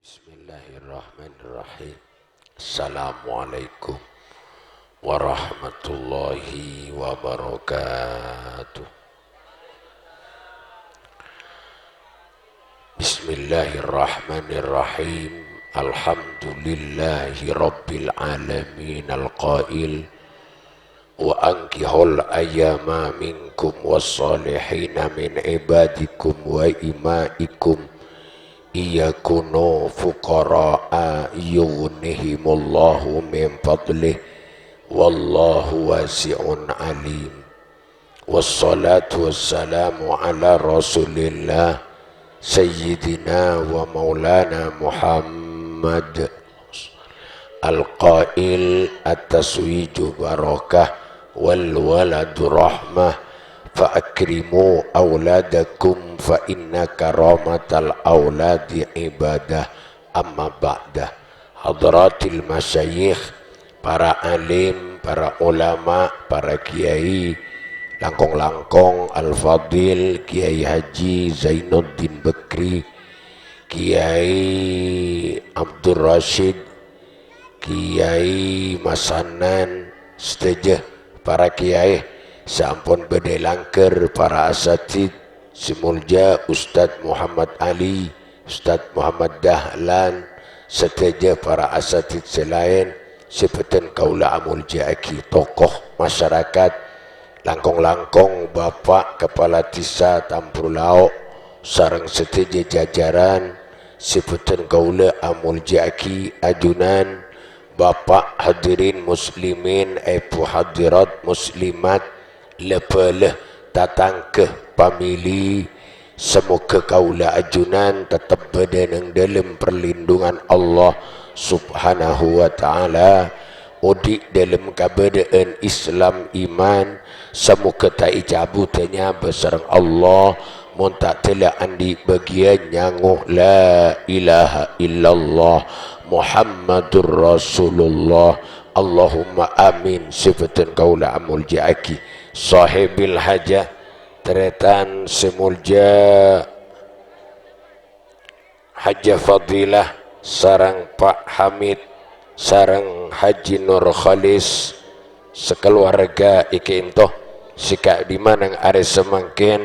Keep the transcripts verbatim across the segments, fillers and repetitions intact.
Bismillahirrahmanirrahim. Assalamualaikum warahmatullahi wabarakatuh. Bismillahirrahmanirrahim. Alhamdulillahi rabbil alamin, al-qail, "Wa ankihul ayyama minkum was-salihina min ibadikum wa imaikum, iyakunu fuqara'a yughnihimullahu min fadlih, wallahu wasi'un alim." Wassalatu wassalamu ala Rasulillah, Sayyidina wa Maulana Muhammad. Al-qail, "At-taswiju barakah, wal waladu rahmah, fa akrimu auladakum, fa inna karamatal auladi ibadah." Amma ba'da. Hadratil masyayikh, para alim, para ulama, para kiai, langkong-langkong Al-Fadil Kiai Haji Zainuddin Bakri, Kiai Abdul Rasyid, Kiai Masanan, sadhâjâ para kiai sè ampon bâdâ è langghâr, para asatid sè molja Ustadz Muhammad Ali, Ustadz Muhammad Dahlan, sadhâjâ para asatid sè laèn sè bhâdhân kaulâ amoljâ'aghi, tokoh masyarakat, langkong-langkong Bapak Kepala Desa Tambur Lao' sareng sadhâjâ jajaran sè bhâdhân kaulâ amoljâ'aghi, ajunan Bapak, hadirin muslimin, èbhu hadirat muslimat, la-bâlâ, tatangghâ, pamili, samoghâ kaulâ ajunan tettep bâdâ neng dâlem perlindungan Allah Subhanahu wa Ta'ala, odi' dâlem kabâdâ'ân Islam iman, samoghâ ta' ècabudhâ nyabâ sareng Allah, mon ta' dâlla andi' bâgiyân nyango la ilaha illallah Muhammadur Rasulullah. Allahumma amin. Sè bhâdhân kaulâ amoljâ'aghi. Sohibil hajah, tarètan sè molja Hajah Fadilah sareng Pak Hamid sareng Haji Nur Khalis, sakaluwarga èkènto sè ka'dimma neng arè samangkèn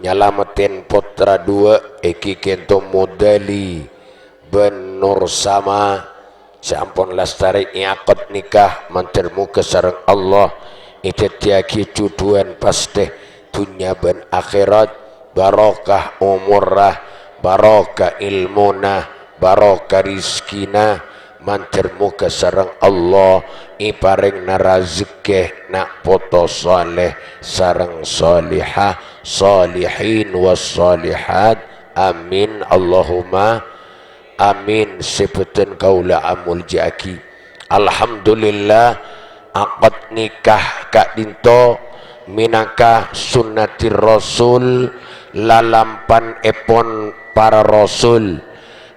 nyalameddhin pottra duwâ' èkènto Mudali bân Nur Sama sè ampon lastarè èakad nikah, mandhâr moghâ sareng Allah èdhâddhiyâghi jhudhuwân pastè dhunnya bân akhèrat, barokah omorra, barokah èlmona, barokah rizkina, mandhâr moghâ sareng Allah èparèngana razekkè na' poto saleh sareng salihah, salihin was salihat. Amin, Allahumma amin. Sè bhâdhân kaulâ amoljâ'aghi. Alhamdulillah, akad nikah ka'dinto mènangka sunnatir Rasul, lalampan èpon para rasul,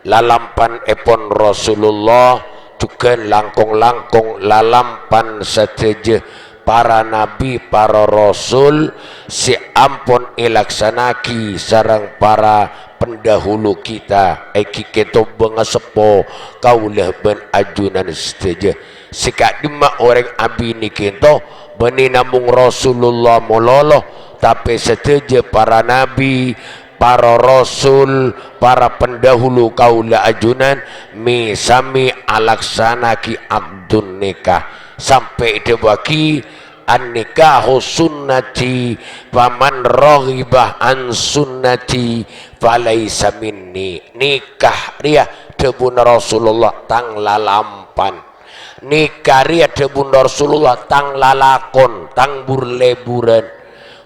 lalampan èpon Rasulullah, jhughân langkong-langkong lalampan sadhâjâ para nabi, para rasul sè ampon èlaksana'aghi sareng para pendahulu kita, èghi kènto bângaseppo kaulâ bân ajunan sadhâjâ. Sè ka'dimma orèng abinè kènto bânnè namong Rasulullah malolo, tapè sadhâjâ para nabi, para rasul, para pendahulu kaulâ ajunan mè-, samè alaksana'aghi akdun nikah, sampè' èdhâbuwâghi, "An-nikahu sunnati, faman raghiba an sunnati, falaisa minni." Nikah rèya dhâbuna Rasulullah tang lalampan. Nikah rèya dhâbuna Rasulullah tang lalakon, tang bur-lèburan.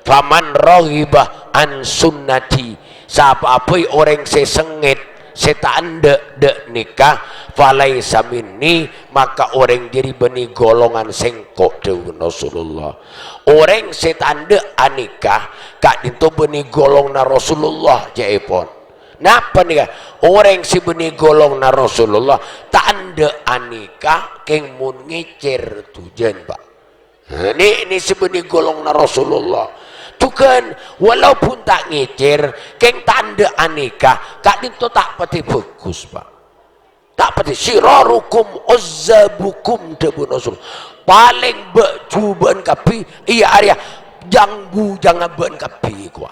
"Faman raghiba an sunnati." Sapa'a bhâi orèng sè sengngèt, sè ta' endâ' dâ' nikah, "falaisa minni," maka orèng jârèya bânnè golongan sèngko', dhâbuna Rasulullah. Orèng sè ta' endâ' anikah, ka'dinto bânnè golonganna Rasulullah, ca'èpon. Napa nèka? Orèng sè bânnè golonganna Rasulullah, ta' endâ' anikah, kèng mon ngècèr dhujân, Pak. Nah, nè-, nè sè bânnè golonganna Rasulullah. Jhughân, walaupun ta' ngècèr, kèng ta' endâ' anikah, ka'dinto ta' patè bhâghus, Pak. Ta' patè, "Syirarukum uzzabukum," dhâbuna Rasul. Palèng bâ'-jubâ'ân kabbhi, iyâ arèya jang-bujangnga bâ'ân kabbhi, kowa.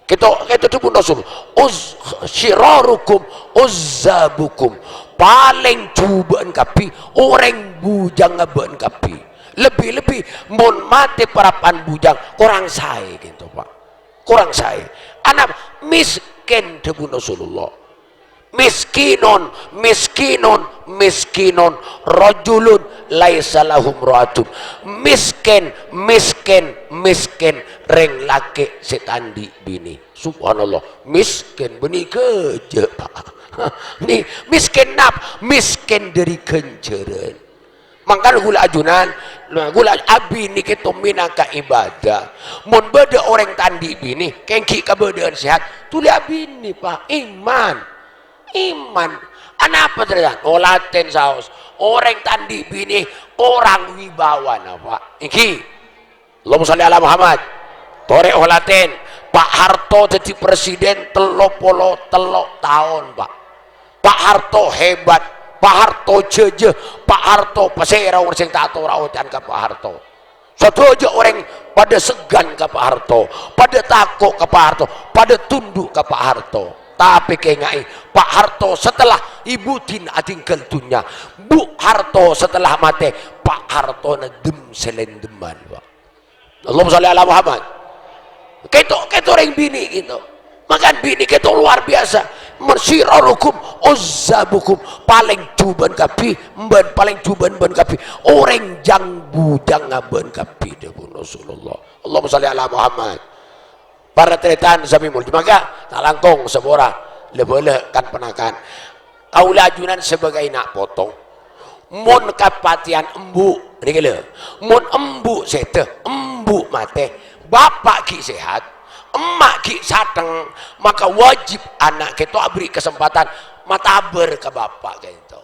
Kèto, kèto dhâbuna Rasul, "Uz-, syirarukum uzzabukum." Palèng jubâ'ân kabbhi, orèng bujangnga bâ'ân kabbhi. Lebbi-lebbi mon matè parappa'na bujang, korang saè, gitu, Pak. Korang saè. Ana' mèskèn, dhâbuna Rasulullah. Miskinun, miskinun, miskinun, rajulun laisa lahu imra'atun. Mèskèn, mèskèn, mèskèn, rèng lakè' sè ta' andi' binè. Subhanallah, mèskèn bânnè ghâjâ', Pak. Nè, mèskèn napa? Mèskèn dhâri ghânjhârân. Mangkana ghulâ ajunan, ghulâ abinè kèto mènangka ibadah. Mon bâdâ orèng ta' andi' binè, kèng ghi' kabâdâ'ân sehat, dhuli abinè, Pak. Iman. Iman. Anapa, tarètan? Oh, latèn saos. Orèng ta' andi' binè korang wibawana, Pak. Èngghi. Allahumma shalli ala Muhammad. Torè, oh, latèn. Pak Harto dhâddhi presiden tello polo tello taon, Pak. Pak Harto hebat. Pak Harto jhâjhâ. Pak Harto pasèra orèng sè ta' tora oca'an ka Pak Harto. Sadhâjâ orèng padâ senggan ka Pak Harto, padâ tako' ka Pak Harto, padâ tundhu' ka Pak Harto. Tapè kèngaè, Pak Harto setelah Ibu Din adhinggal dhunnya, Bu Harto setelah matè, Pak Harto nèddhem sè lèndheman, Pak. Allahumma shalli ala Muhammad. Kèto, kèto orèng binè' kèto. Mangkana binè kèto luar biasa. "Syirarukum uzzabukum." Palèng jubâ'ân kabbhi, bân palèng jubâ'ân bân kabbhi. Orèng jang-bujangnga bân kabbhi, dhâbuna Rasulullah. Allahumma shalli ala Muhammad. Para tarètan sami molja, mangka ta' langkong sapora la-bâlâ kan-ponakan. Kaulâ ajunan sabâgâi na' poto. Mon kapatèyan embu', nèka lho. Mon embu' sèdhâ, embu' matè, bapa' ghi' sehat, emma' ghi' satheng, maka wajib ana' kèto aberri' kasempadhân matabâr ka bapa' kèto.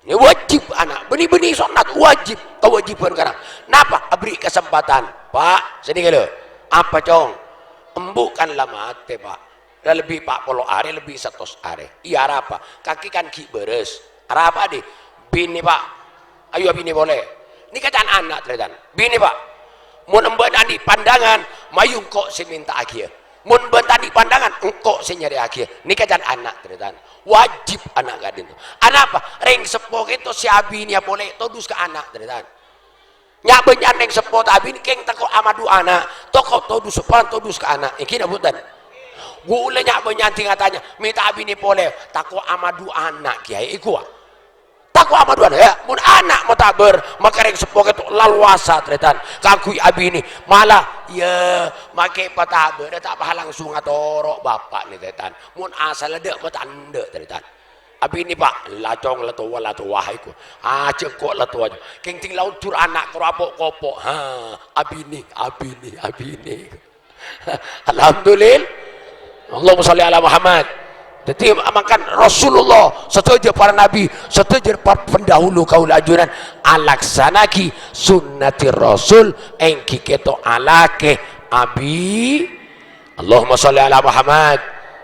Nè wajib ana', bânnè-bânnè sonnat, wajib, kawâjibhân karana. Napa? Aberri' kasempadhân. "Pa', sanèka lho." "Apa, Cong?" "Embu' kan la matè, Pa'. La lebbi pa' polo arè, lebbi satos arè." "Iyâ, arapa?" "Kakè kan ghi' bârâs." "Arapa, Dhi'?" "Binè, Pa'." "Ayo, abinè polè." Nèka can ana', tarètan. "Binè, Pa'. Mon embu' ta' andi' pandangan, mayu engko' sè mènta'aghiyâ. Mon bâ'na ta' andi' pandangan, engko' sè nyarè'aghiyâ." Nèka can ana', tarètan. Wajib ana' ka'dinto. Anapa? Rèng seppo kèto sè abinèya polè todus ka ana', tarètan. Nya'-bânnya'an rèng seppo ta' abinè kèng tako' amadu ana', tako' todus, palan todus ka ana'. Èngghi napa bhunten? Ghulâ nya'-bânnya'an dhing atanya, "Mè' ta' abinè polè, tako' amadu ana', Kèyaè." Èkowa. Tako' amadu ana', ya, mon ana' matabâr, maka rèng seppo kèto lalowassa, tarètan, kaangghuy abinè. Malah, ya, makè patabârâ ta' pas langsung atoro' bapa'na, tarètan. Mon asalla dâ' matandhâ', tarètan. Abinè, Pa', la Cong la towa, la towa, èkowa. Ajâ engko' la towa. Kèng dhing la ondur ana' karo apo'-kopo'. Ha, abinè, abinè, abinè. Alhamdulillah. Allahumma shalli ala Muhammad. Dhâddhi, mangkana Rasulullah, sadhâjâ para nabi, sadhâjâ para pendahulu kaulâ ajunan, alaksana'aghi sunnatir Rasul, èngghi kèto alakè abi. Allahumma shalli ala Muhammad.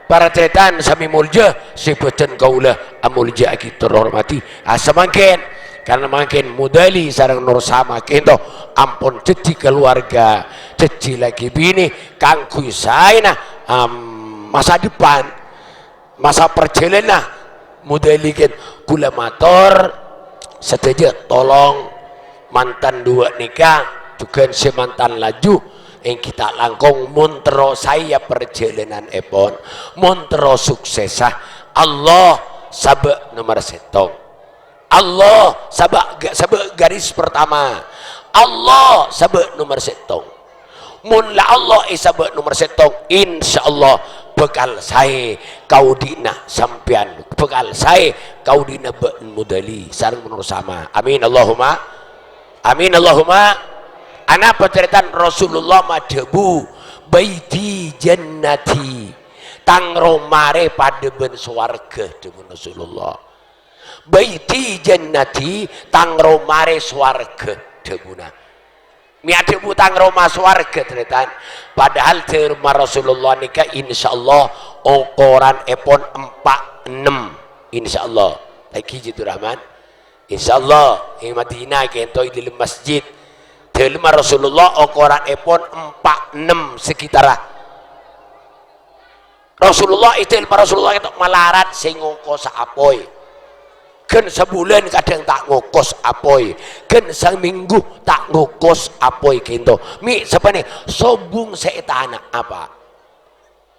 Para tarètan sami molja, sè bhâdhân kaulâ amolja'aghi terhormati. Asamangkèn, karana mangkèn Mudali sareng Nur Sama kènto ampon dhâddhi kaluwarga, dhâddhi lakè binè kaangghuy saèna, am, masa depan, masa parjhâlânanna Mudali kèn. Kaulâ mator sadhâjâ, tolong mantan duwâ' nèka, jhughân sè mantan laju, èngghi ta' langkong mon terro saè parjhâlânanèpon, mon terro suksessa, Allah sabâ' nomer sèttong. Allah sabâ', ga-, sabâ' garis pertama. Allah sabâ' nomer sèttong. Mon la Allah èsabâ' nomer sèttong, insyaallah bhâkal saè kaodi'na sampèyan, bhâkal saè kaodi'na bâ'na Mudali sareng Nur Sama. Amin, Allahumma. Amin, Allahumma. Anapa tarètan Rasulullah madhâbu, "Baiti jannati." "Tang roma rè padâ bân sowarghâ," dhâbuna Rasulullah. "Baiti jannati," tang roma rè sowarghâ, dhâbuna. Mè' adhâbu tang roma sowarghâ, tarètan. Padahal dâremma Rasulullah nèka, insyaallah, okoranèpon empa' ennem. Insyaallah. Lagi Jitu Rahman. Insyaallah, è Madinah kento è dâlem masjid. Dâlemma Rasulullah okoranèpon empa' ennem sekitarra. Rasulullah, è dâlemma Rasulullah kento malarat sè ngokosa apoy. Ghân sabulân kadhâng ta' ngokos apoy. Ghân samènggu ta' ngokos apoy kento. Mè' sapanè sobung sè ètana' apa?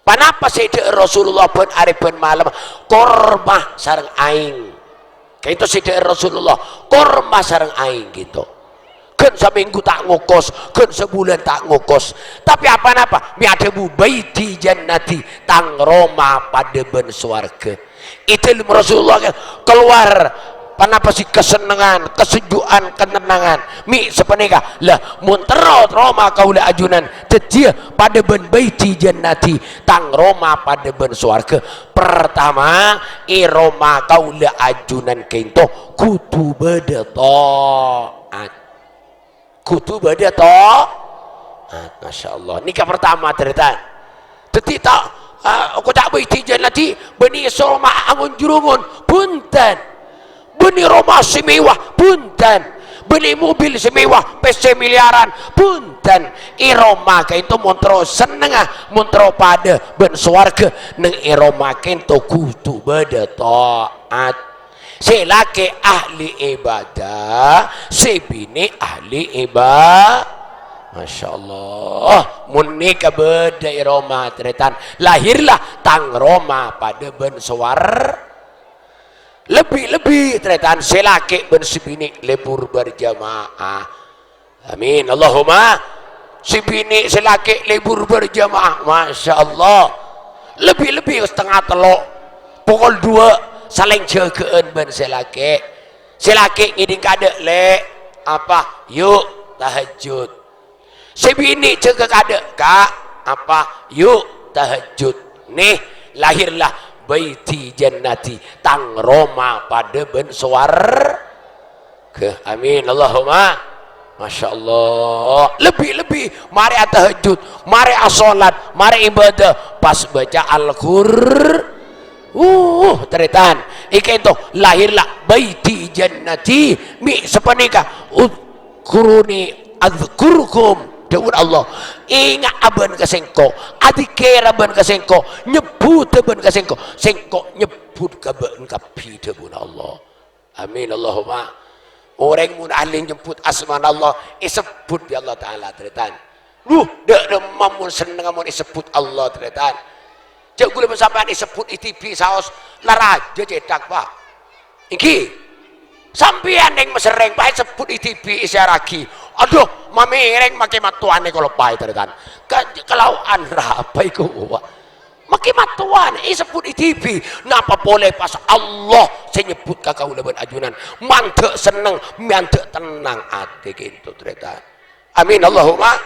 Ponapa sè èdhâ'âr Rasulullah bân arè bân malem? Korma sareng aèng. Kento sè èdhâ'âr Rasulullah, korma sareng aèng kento. Ghân samènggu ta' ngokos, ghân sabulân ta' ngokos. Tapè apa-napa, mè' adhâbu, "Baiti jannati, tang roma padâ bân sowarghâ." È dâlem Rasulullah kalowar, ponapa sè kasennengngan, kasejju'an, katennangan. Mè' sapanèka, la, mon terro roma kaulâ ajunan, dhâddhiyâ padâ bân baiti jannati, tang roma padâ bân sowarghâ. Pertama, è roma kaulâ ajunan kento kodhu bâdâ ta'at. Kodhu bâdâ ta'at. Masyaallah. Nèka pertama, tarètan. Dhâddhi ta', eh, koca' baiti jannati, bânnè soma angon-jurongon. Bhunten. Bânnè roma sè mewah. Bhunten. Bânnè mobil sè mewah, pèssè milyaran. Bhunten. È roma kento mon terro sennengnga, mon terro padâ bân sowarghâ, neng è roma kento kodhu bâdâ ta'at. Sè lakè' ahli ibadah, sè binè' ahli iba-, Masya Allah. Mon nèka bâdâ è roma, tarètan, lahirlah tang roma padâ bân sowar-, lebbi-lebbi, tarètan, sè lakè' bân sè binè' lebur berjamaah. Amin. Allahumma. Sè binè' sè lakè' lebur berjamaah. Masya Allah. Lebbi-lebbi setengah tello'. Pokol dua salèng jâgâ'ân bân sè lakè'. Sè lakè' ngèdhing kadâ', "Lè', apa? Yu' tahajjud." Sè binè' jâgâ kadâ', "Ka', apa? Yu' tahajjud." Nè, lahirlah baiti jannati, tang roma padâ bân sowar-, Gah, amin. Allahumma. Masya Allah. Lebbi-lebbi, marè atahajjud, marè asolat, marè ibadah, pas baca Al-Qur-, uh, tarètan. È kento, lahirlah baiti jannati. Mè' sapanèka, "Udzkuruni adzkurkum." Dhâbuna Allah. Enga' abân ka sèngko'. Adzikir abân ka sèngko'. Nyebbhut abân ka sèngko'. Sèngko' nyebbhut ka bâ'na kabbhi, dhâbuna Allah. Amin, Allahumma. Orèng mon ahli nyebbhut asmana Allah, èsebbhut bi' Allah Ta'ala, tarètan. Duh, dâ' remma mon sennengnga mon èsebbhut Allah, tarètan. Jhâ' ghulâ bân sampèyan èsebbhut è TV saos la rajâ cèthak, Pa'. Èngghi. Sampèyan neng Messerrèng, Pa', èsebbhut è TV èsiarraghi. Adhu, mamèrèng makè mattowana kaloppaè, tarètan. Ka-, kalaowan rapa èkowa. Makè mattowana èsebbhut è TV, napa polè pas Allah sè nyebbhut ka kaulâ bân ajunan. Mandhâ' senneng, mandhâ' tennang atè kento, tarètan. Amin, Allahumma.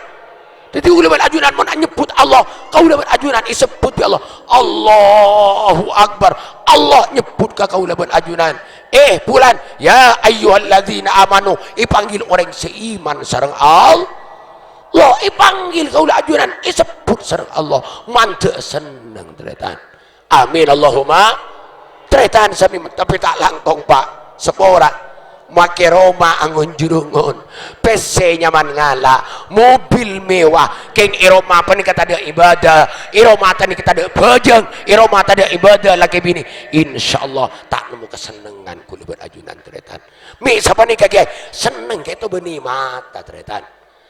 Dhâddhi kaulâ bân ajunan mon nyebbhut Allah, kaulâ bân ajunan èsebbhut bi' Allah. Allahu Akbar. Allah nyebbhut ka kaulâ bân ajunan. Eh, bulân, "Ya ayyuhalladzina amanu," èpanggil orèng sè iman sareng Allah. Allah èpanggil kaulâ ajunan, èsebbhut sareng Allah. Mandhâ' senneng, tarètan. Amin, Allahumma. Tarètan sami, tapè ta' langkong, Pa'. Sapora. Makè roma angon-jurongon. Pèssè nyaman ngala'. Mobil mewah. Kèng è roma panèka tadâ' ibadah. È roma panèka tadâ' bhâjâng. È roma tadâ' ibadah lakè binè. Insyaallah ta' nemmo kasennengngan kaulâ bân ajunan, tarètan. Mè' sapanèka, Kèyaè. Senneng kento bânnè mata, tarètan.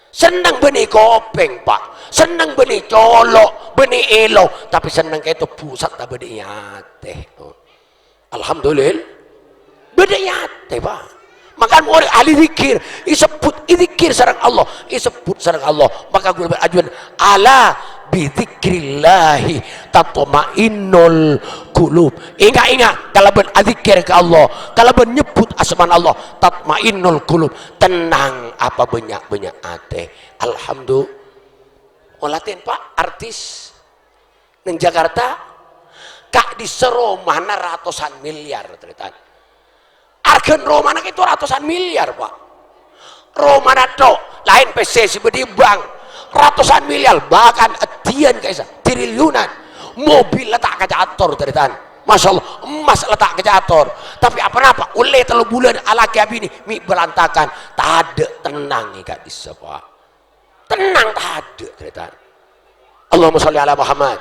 Senneng bânnè kopèng, Pa'. Senneng bânnè colo', bânnè èlong, tapè senneng kento pusat ta' bâdâ è atè. Alhamdulillah. Bâdâ è atè, Pa'. Mangkana orèng ahli dzikir, èsebbhut, èdzikir sareng Allah, èsebbhut sareng Allah. Maka kaulâ ajunan, "Ala bidzikrillahi tatmainnul qulub." Enga'-enga', kalabân adzikir ka Allah, kalabân nyebbhut asmana Allah, tatmainnul qulub. Tennang apa bânnya'-bânnya' atè. Alhamdulillah. Olatèn, Pa', artis neng Jakarta, ka'dissa' romana ratosan milyar, tarètan. Arghâna romana kento ratosan milyar, Pa'. Romana tho', laèn pèssè sè bâdâ è bank, ratosan milyar, bahkan èddhiyân ka'issa', triliunan. Mobilla ta' kacator, tarètan. Masya Allah, emmas la ta' kacator. Tapè apa-napa, ollè tello bulân alakè abinè, mè' berantakan. Tadâ' tennang è ka'dissa', Pak. Tennang tadâ', tarètan. Allahumma sholli ala Muhammad.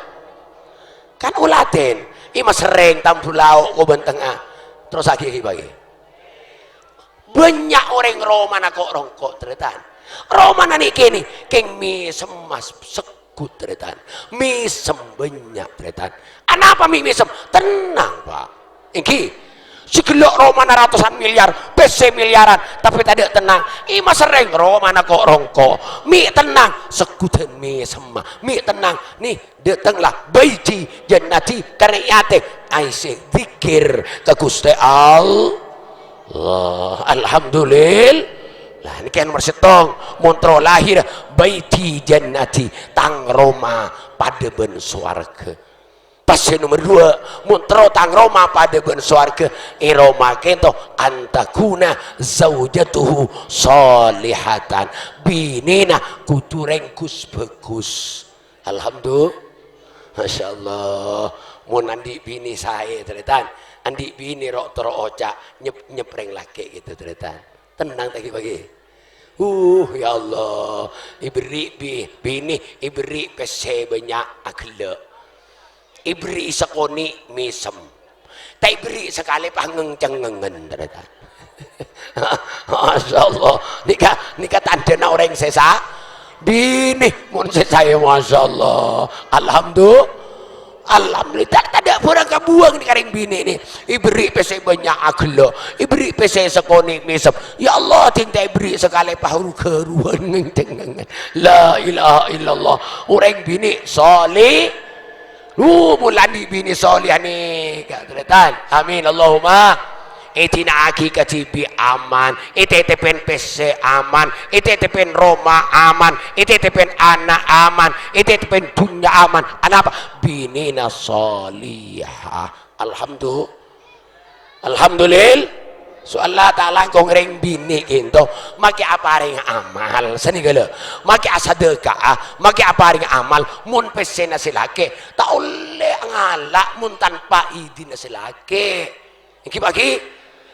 Kan olatèn, è maserrèng tambhu lao' kobân tengnga. Terrossaghi, ghi, bâghi. Bânnya' orèng romana ko'-rongko', tarètan. Romana nè' kènè', kèng mèsem, mas, segghut, tarètan. Mèsem bânnya', tarètan. Anapa mè' mèsem? Tennang, Pak. Èngghi. Sè ghellâ' romana ratusan miliar, pèssè miliaran, tapè tadâ' tennang. È maserrèng romana ko'-rongko'. Mè' tennang, segghudhân mèsemma. Mè' tennang, nè, dâteng la, baiti jannati, karè è atè, aèssè dzikir ka Ghustè Allah. Alhamdulillah. Lah, nèka nomer sèttong, mon terro lahir, baiti jannati, tang roma padâ bân sowarghâ. Pas sè nomer duwâ', mon terro tang roma padâ bân sowarghâ, è roma kènto, antakuna zaujatuhu sholihatan. Binèna kodhu rèng ghus-bhâghus. Alhamdulillah. Masya Allah. Mon andi' binè saè, tarètan. Andi' binè ro'-toro' oca', nyep-nyep rèng lakè' gitu, tarètan. Tennang ta' ghi, bâghi? Uh, ya Allah. Èberri' bi-, binè, èberri' pèssè bânnya' aghellâ'. Èberri' sakonè' mèsem. Ta' èberri' sakalè pas ngèng-cengngèngen, tarètan. Masya Allah. Nèka, nèka tandhâna orèng sè sa-, binè mon sè saè, Masya Allah. Alhamdulillah. Alhamdulillah. Ta', tadâ' bhârâng kabuwâng nèka rèng binè nè. Èberri' pèssè bânnya' aghellâ'. Èberri' pèssè sakonè' mèsem. Ya Allah, ding ta' èberri' sakalè pas ru-ghâruwân ngèng-cengngèngen. La ilaha illallah. Orèng binè sholih. Lu, mon la andi' binè sholihah nèka, tarètan. Amin, Allahumma. Èdina'aghi kadhibi' aman, ètètèpèn pèssè aman, ètètèpèn roma aman, ètètèpèn ana' aman, ètètèpèn dhunnya aman. Anapa? Binèna sholihah. Alhamdu-, Alhamdulillah. So Allah Ta'ala ngko' rèng binè kènto, makè aparèng amal, sanèghâlâ. Makè asadhâka'a, makè aparèng amal, mon pèssèna sè lakè', ta' ollè ngala' mon tanpa idinna sè lakè'. Èngghi bâghi,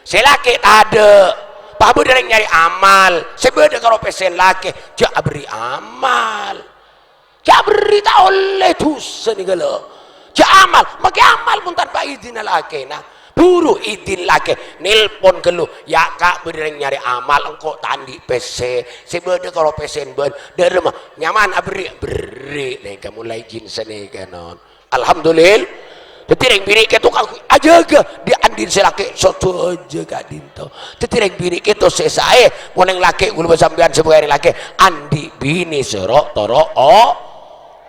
sè lakè' tadâ', pas bâdâ rèng nyarè amal, sè bâdâ karo pèssèna lakè', jhâ' aberri' amal. Jhâ' aberri' ta' ollè dhusa nèghâlâ. Jhâ' amal, makè amal mon tanpa idinna lakèna. Buru idin lakè, nelpon ghâllu, "Ya', Ka', bâdâ rèng nyarè amal, engko' ta' andi' pèssè. Sè bâdâ karo pèssèna bâ'na." "Dâremma, nyaman aberri'?" "Berri'." Nèka molaè jin sanèka non. Alhamdulillah. Dhâddhi rèng binè' kèto kaangghuy ajâgâ, dhi'-andhi'na sè lakè' sodhâjâ ka'dinto. Dhâddhi rèng binè' kèto sè saè, mon rèng lakè' ghulâ bân sampèyan sè bhâi rèng lakè', andi' binè sè ro'-toro' o-,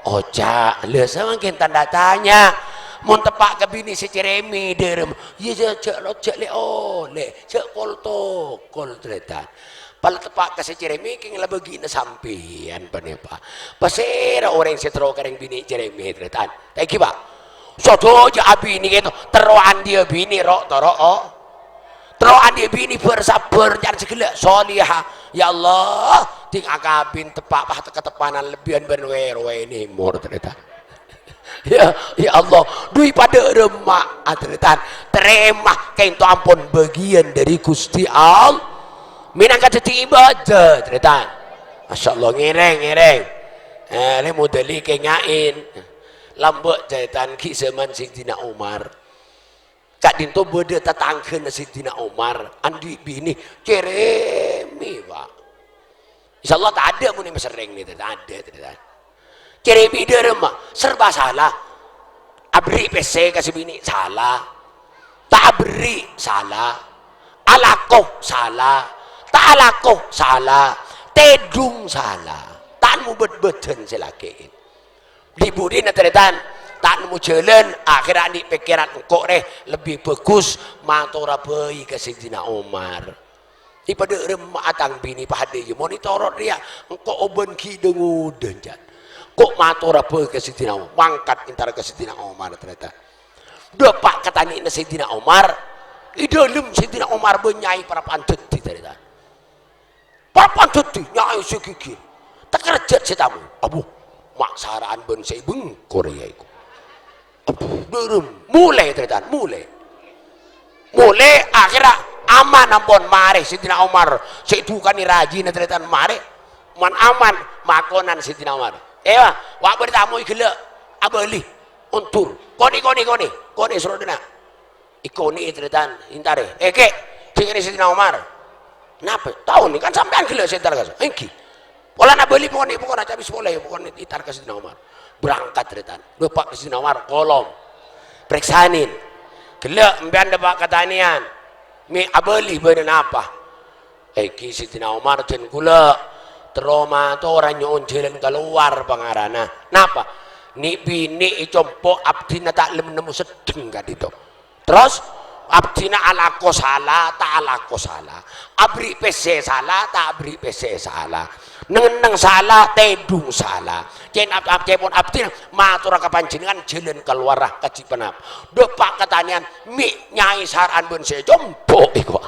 oca'. Lha, samangkèn tanda tanya. Mon teppa' ka binè' sè cerèmè, dâremma, iyâ, jhâ', jhâ' lo-, jhâ' lè-olè, jhâ' kol-tokol, tarètan. Pala teppa' ka sè cerèmè, kèng la bâgiânna sampèyan panèpa. Pasèra orèng sè terro ka rèng binè' cerèmè, tarètan? Ta' èngghi, Pak? Sodhâjâ abinè kèto, terro andi' abinè ro'-toro', o. Terro andi' abinè bhâr-sabbhâr, can sè ghellâ', sholihah. Ya Allah, ding akabin teppa' pas kateppanan lebbiyân bân wè-, rowa nèmor, tarètan. Ya, ya Allah, dhu padâ remma, tarètan. Tarèma, kènto ampon bâgiân dâri Ghustè All-, mènangka dhâddhi ibâdâ, tarètan. Masya Allah, ngèrèng, ngèrèng. Eh, rè modâli kènga'è. Lambâ', tarètan, ghi' jhâman Sayyidina Umar. Ka'dinto bâdâ tatangghâna Sayyidina Umar, andi' binè, cerèmè, Pak. Insyaallah tadâ' mon è Messerrèng nèka, tadâ', tadâ'. Cerèmè dâremma, serba sala. Aberri' pèssè ka sè binè', sala. Ta' aberri', sala. Alako, sala. Ta' alako, sala. Tèdung, sala. Ta' nemmo bâd-bâdân sè lakè'. Dhi-budhina tarètan, ta' nemmo jhâlân, akhèrra andi' pèkkèran, "Engko' rè lebbi bhâghus matora bhâi ka Sayyidina Umar." È padâ remma'a tang binè padâ, iyâ, mon ètorot rèya, engko' obân ghi' dâ-ngodâ, jhân. Engko' matora bhâi ka Sayyidina Umar, mangkat entara ka Sayyidina Umar, tarètan. Dâpa' ka tanè'na Sayyidina Umar, è dâlem Sayyidina Umar bân nyaè para pandhâddhi, tarètan. Para pandhâddhi, nyaè sè ghighir. Takerjhât sè tamoy. Abu, ma' sara'an bân sè è bengko rèya èko. Bârâmma. Molè, tarètan, molè. Molè, akhèrra aman ampon marè Sayyidina Umar. Sè èdhukanè rajina, tarètan, marè. Mon aman, makonan Sayyidina Umar. Iyâ, wa' bâdâ tamoy ghellâ'. Abâli. Ondur. Konè, konè, konè. Konè, soro dâna. Èkonè'è, tarètan, èntarè. "Eh, Kè', dhingènè Sayyidina Umar." "Napa?" "Taonè, kan sampèyan ghellâ' sè èntar ka so-," "Èngghi." "Polana bâli, pokonè, pokonè, cabis polè, pokonè èntar ka Sayyidina Umar." Berangkat, tarètan. Bâpa' ka Sayyidina Umar, "Kolom. Parèksanè. Ghellâ' empèyan dâpa' ka tanèyan. Mè' abâli bâdâ napa?" "Èngghi, Sayyidina Umar, jhân ghulâ terro matora nyo'on jhâlân kalowar pangarana." "Napa?" "Nè'-binè' è compo' abdhina ta' lem-, nemmo seddheng ka'dinto." Terros, abdhina alako sala, ta' alako sala. Aberri' pèssè sala, ta' aberri' pèssè sala. Neng-enneng sala, tèdung sala. Cèn ab-, ab-, cèpon abdhina matora ka panjhennengngan jhâlân kalowarra kajhi ponapa. Dâpa' ka tanèyan, mè' nyaè sara'an bân sè compo' èko.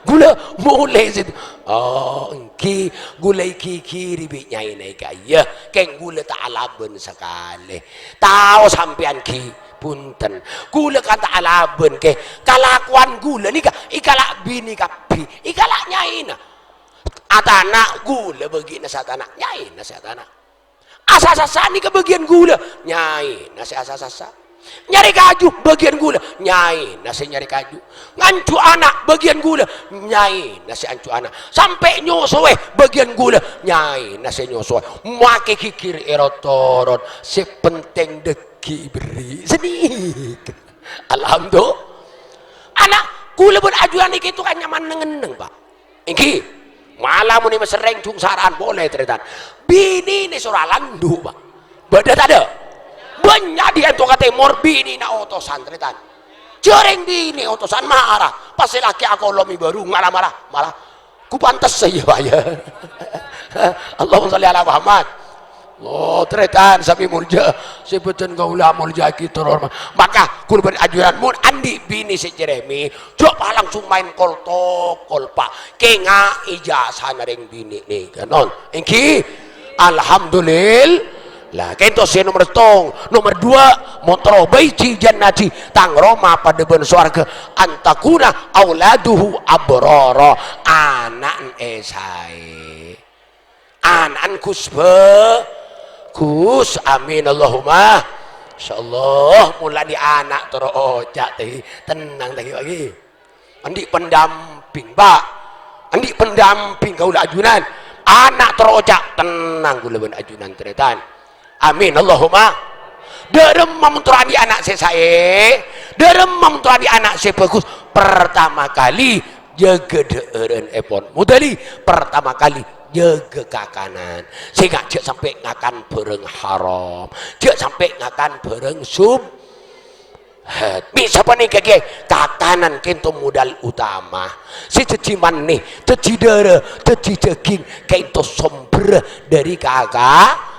Ghulâ molè sè, "Oh, èngghi, ghulâ èghighiri bi' nyaèna èka, iyâ, kèng ghulâ ta' alabân sakalè." "Tao sampèyan, ghi." "Bhunten, ghulâ kan ta' alabân, Kè. Kalakowan ghulâ nèka èkala' binè kabbhi, èkala' nyaèna. Atana' ghulâ bâgiânna sè atana', nyaèna sè atana'. Asa-sasa nèka bâgiân ghulâ, nyaèna sè asa-sasa. Nyarè kaju bâgiân ghulâ, nyaèna sè nyarè kaju. Nganju' ana' bâgiân ghulâ, nyaèna sè anju' ana'. Sampè' nyosowè bâgiân ghulâ, nyaèna sè nyosowè. Makè ghighir è ro-toron, sè pentèng dâggi' èberri'." Sanèka. Alhamdulillah. Ana', ghulâ bân ajunan nèka èto kan nyaman neng-enneng, Pa'. Èngghi, mala monè maserrèng jhung sara'an polè, tarètan. Binèna soro alandu', Pa'. Bâdâ tadâ'? Bânnya' è ka'dinto ka tèmor binèna otosan, tarètan. Jhâ' rèng binè' otosan mara, pas sè lakè' akolomè bâru, mara, mara, mara. Ku pantes, iyâ, Pa', iyâ. Allahumma shalli ala Muhammad. Oh, tarètan sami molja, sè bhâdhân kaulâ amolja'aghi terro. Maka, ghulâ bân ajunan mon andi' binè sè nyèrèmè, jhâ' pas langsung maèn kol-tokol, Pa'. Kèngaè jasana rèng binè' nèka, non. Èngghi? Alhamdulillah. Ka'dinto sè nomer settong. Nomer dua, mon terro baiti jannati, tang roma padâ bân sowarga, antakuna auladuhu abrara, ana'na èsaè. Ana'na ghus bhâghus. Amin, Allahumma. Insyaallah, mon la andi' ana' terro oca', tè-, tennang lagi, lagi. Andi' pendamping, Pa'. Andi' pendamping kaulâ ajunan. Ana' terro oca', tennang ghulâ bân ajunan, tarètan. Amin, Allahumma. Dâremma mon terro andi' ana' sè saè, dâremma mon terro andi' ana' sè bhâghus, pertama kali jâgâ dhâ'ârân èpon. Modâli, pertama kali jâgâ kakanan. Sènga' jhâ' sampè' ngakan bhârâng haram. Jhâ' sampè' ngakan bhârâng sub-, Hât, mè' sapanèka kèya kakanan ka'dinto modal utama. Sè dhâddhi mani, dhâddhi dârâ, dhâddhi dâging, ka'dinto sombherra dâri kaka-,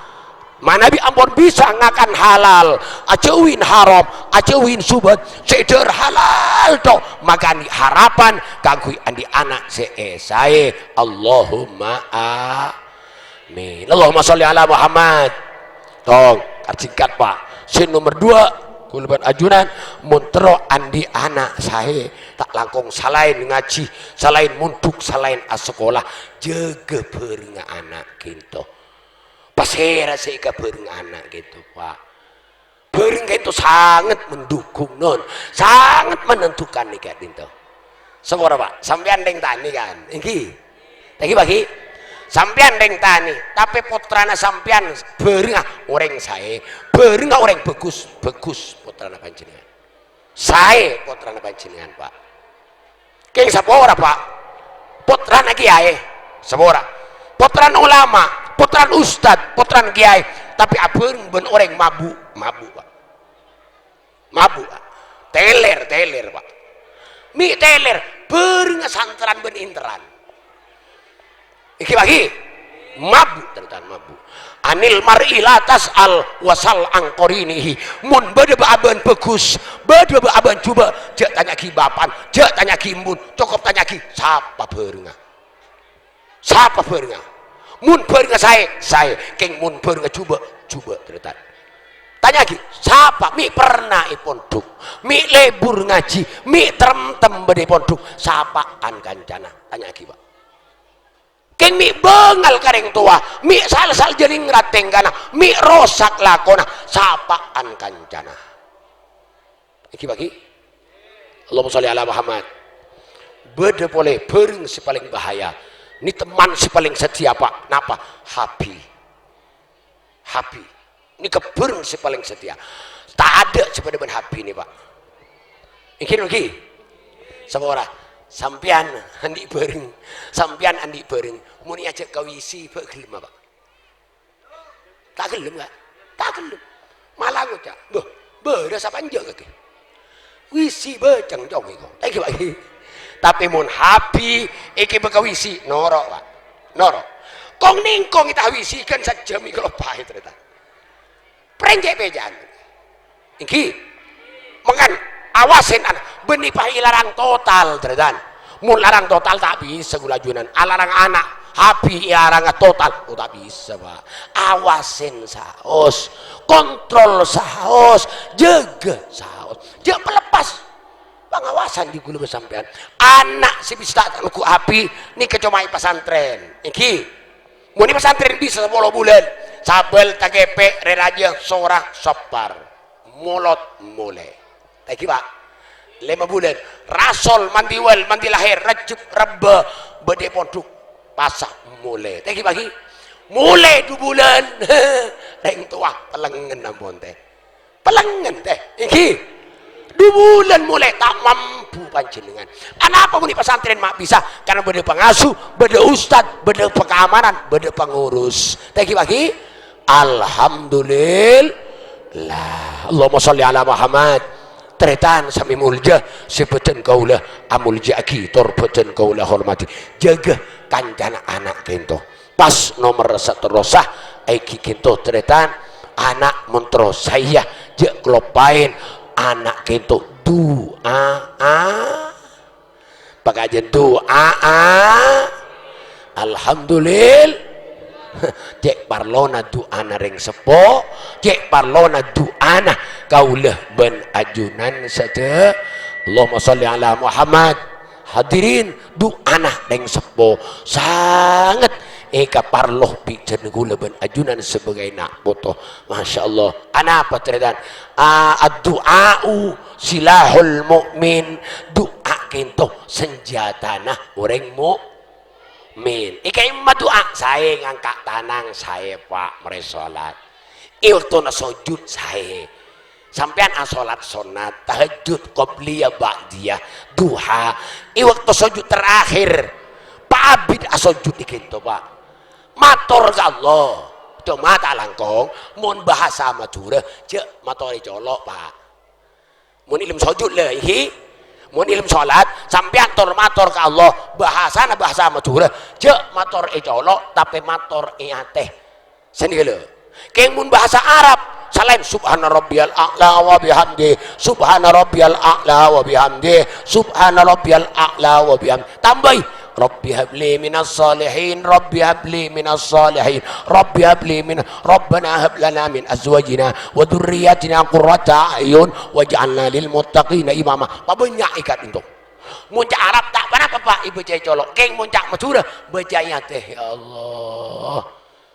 manabi ampon bisa ngakan halal, ajhâuwin haram, ajhâuwin subhat, sè dhâr halal, to, maka andi' harapan kaangghuy andi' ana' sè èsaè. Allahumma a-, Amin. Allahumma sholli ala Muhammad. Tong, singkat, Pa'. Sè nomer dua, ghulâ bân ajunan, mon terro andi' ana' saè, ta' langkong salaèn ngajhi, salaèn mondhuk, salaèn asakola, jâgâ bhârengnga ana' ka'dinto. Pasèra sè èkabhâreng ana' ka'dinto, Pa'? Bhâreng ka'dinto sanget mendukung, non. Sanget menentukan nèka ka'dinto. Sapora, Pa'? Sampèyan rèng tanè, kan? Èngghi? Èngghi, Pa', ghi? Sampèyan rèng tanè, tapè pottrana sampèyan bhârengnga orèng saè, bhârengnga orèng bhâghus, bhâghus pottrana panjhennengngan. Saè pottrana panjhennengngan, Pa'. Kèng sapora, Pa'? Pottrana kèyaè, sapora. Pottrana ulama, pottrana ustad, pottrana kèyaè, tapè abhâreng bân orèng mabu', mabu', Pa'. Mabu', Pa'. Tèlèr, tèlèr, Pa'. Mè' tèlèr, bhârengnga santrèn bân intèran. Èngghi, Pa', ghi? Mabu', tarètan, mabu'. Anil mar'i la tas'al wa sal an qarinihi. Mon bâdâ bâ-, abâ'na bhâghus, bâdâ bâ-, abâ'na jhubâ', jhâ' tanya'aghi bapa'na, jhâ' tanya'aghi embuna, cokop tanya'aghi sapa bhârengnga. Sapa bhârengnga? Mon bhârengnga saè, saè. Kèng mon bhârengnga jhubâ', jhubâ', tarètan. Tanya'aghi, sapa mè' perna è pondhuk? Mè' lebur ngajhi? Mè' tremtem bâdâ è pondhuk? Sapa'an kancana? Tanya'aghi, Pak. Kèng mè' bângal ka rèng towa, mè' sal-sal jhâling ratèngkana, mè' rosak lakona, sapa'an kancana? Èngghi, Pak, ghi? Allahumma sholli ala Muhammad. Bâdâ polè bhâreng sè palèng bahaya. Nè teman sè palèng sadhâjâ, Pak. Napa? Habi. Habi. Nèka bhâreng sè palèng sadhâjâ. Tadâ' sè padâ bân habi nè, Pak. Èngghi, èngghi? Sapora. Sampèyan andi' bhâreng. Sampèyan andi' bhâreng. Mon èajhâk ka W C, bâ' ghellem, Pak? Ta' ghellem, Ka'? Ta' ghellem. Malah ngoca', "Bâh, bârâs apa enjâ' kakè?" W C bâceng cong èko. Ta' èngghi, Pak. Tapè mon habi èkè bâ' ka W C, noro', Pak. Noro'. Kong-nèngkong èta W C ghân sajjhâm èko loppaè, tarètan. Prènjè' pèjhân. Èngghi. Mangkana, awasèn ana'. Bânnè pas èlarang total, tarètan. Mon larang total ta' bisa ghulâ ajunan. Alarang ana', habi èlaranga total. Oh, ta' bisa, Pak. Awasèn saos. Kontrol saos. Jâgâ saos. Jhâ' palepas. Pangawasan dhi ghulâ bân sampèyan. Ana' sè bisa ta' neggu' habi, nèka coma è pasantrèn. Èngghi. Mon è pasantrèn bisa sapolo bulân. Sabâl, takèpè', rè rajâ, sora, soppar. Molot, molè. Ta' èngghi, Pak? Lèma bulân. Rasol, mandi wal, mandi lahèr, Rejjhep, Rebbâ, bâdâ è pondhuk. Pasa, molè. Ta' èngghi, Pak, ghi? Molè du bulân. Rèng towa, pelengngen ampon, tè. Pelengngen, tè. Èngghi. Du bulân molè ta' mampu panjhennengngan. Anapa mon è pasantrèn ma' bisa? Karna bâdâ pangasu, bâdâ ustad, bâdâ pangamanan, bâdâ pangurus. Ta' èngghi, Pak, ghi? Alhamdulillah. Allahumma sholli ala Muhammad. Tarètan sami molja, sè bhâdhân kaulâ amolja'aghi, tor bhâdhân kaulâ hormadhi. Jâgâ kancana ana' kènto. Pas nomer saterrossa, èngghi kènto tarètan, ana' mon terro saèya, jhâ' kaloppaèn ana' kènto du'a'a. Pakajân du'a'a. Alhamdulillah. Cè' parlona du'ana rèng seppo, cè' parlona du'ana kaulâ bân ajunan sadhâjâ. Allahumma sholli ala Muhammad. Hadirin, du'ana rèng seppo sanget èkaparlo bi' jhân ghulâ bân ajunan sabâgâi na' poto. Masya Allah. Anapa, tarètan? A, addu'a'u silahul mu'min. Du'a kènto sanjhâtana orèng mu'min. È ka'imma du'a, saè ngangka' tanang, saè, Pak, marè sholat. È bâktona sojud, saè. Sampèyan asholat sonnat, tahajjud, qobliyah, ba'diyah, duha. È bâkto sojud terakhir, pa abit asojud è kènto, Pak. Mator ka Allah. Coma ta' langkong, mon bhâsa Madhurâ, jhâ' matorè colo', Pak. Mon è dâlem sojud, la, èngghi. Mon è dâlem sholat, sampèyan tor-mator ka Allah, bhâsana bhâsa Madhurâ, jhâ' mator è colo', tapè mator è atè. Sanèka, la. Kèng mon bhâsa Arab, salaèn, "Subhana rabbiyal a'la wa bihamdi, subhana rabbiyal a'la wa bihamdi, subhana rabbiyal a'la wa bihamdi." Tambâi, "Rabbi habli minas shalihin, Rabbi habli minas shalihin, Rabbi habli min, Rabbana hab lana min azwajina wa dzurriyyatina qurrata a'yun waj'alna lil muttaqina imama." Pabânnya' è ka'dinto. Mon ca' Arab ta' ponapa, Pak, èbâcaè colo'. Kèng mon ca' Madhurâ, bâcaè atè, "Ya Allah,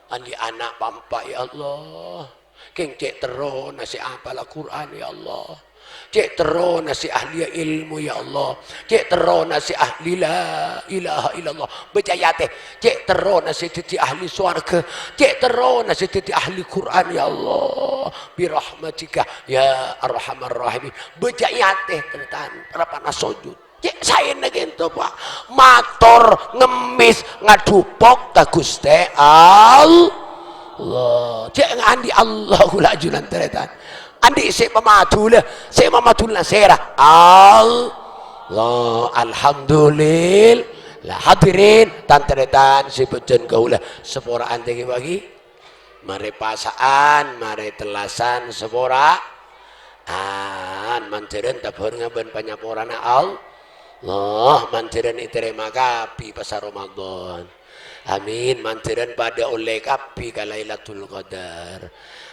andi' ana' pa empa', ya Allah. Kèng cè' terrona sè apala Qur'an, ya Allah. Cè' terrona sè ahliya ilmu, ya Allah. Cè' terrona sè ahli la ilaha illallah." Bâcaè atè, "Cè' terrona sè dhâddhi ahli sowarghâ. Cè' terrona sè dhâddhi ahli Qur'an, ya Allah. Bi rahmatika ya arhamar rahimin." Bâcaè atè, tarètan, rabbana sojud. Cè' saèna kènto, Pak. Mator, ngemmès, ngadhupok ka Ghustè Allah. Cè' andi' Allah ghulâ ajunan, tarètan. Andi' sè mamadhulâ, sè mamadhulâ sèra? Allah. Alhamdulillah. Hadirin, tan-tarètan sè bhâdhân kaulâ, sapora'an tèngghi bâgi. Marè pasa'an, marè tellasan, sapora'an. Mandhârân tabhârengnga bân panyaporana Allah. Mandhârân ètarèma kabbhi pasa Ramadan. Amin. Mandhârân padâ ollè kabbhi ka Lailatul Qadar.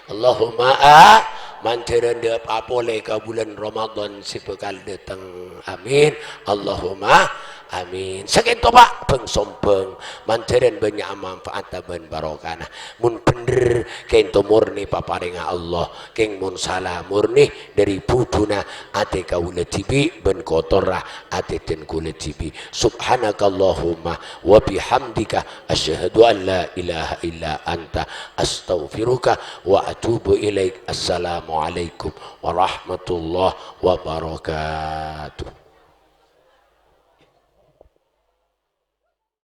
Allahumma a-, Mandhârân dâpa' polè ka bulân Ramadan sè bhâkal dâteng. Amin. Allahumma amin. Sakènto, Pa', bhâng-sombhâng. Mandhârân bânnya' manfaat bân barokana. Mon bhendher, kènto morni paparèngnga Allah. Kèng mon sala morni dâri budhuna atè kaulâ dhibi' bân kotorra atè dhân kaulâ dhibi'. Subhanakallahumma wa bihamdika, asyhadu an la ilaha illa anta, astaghfiruka wa atubu ilaik. Assalamualaikum warahmatullahi wabarakatuh.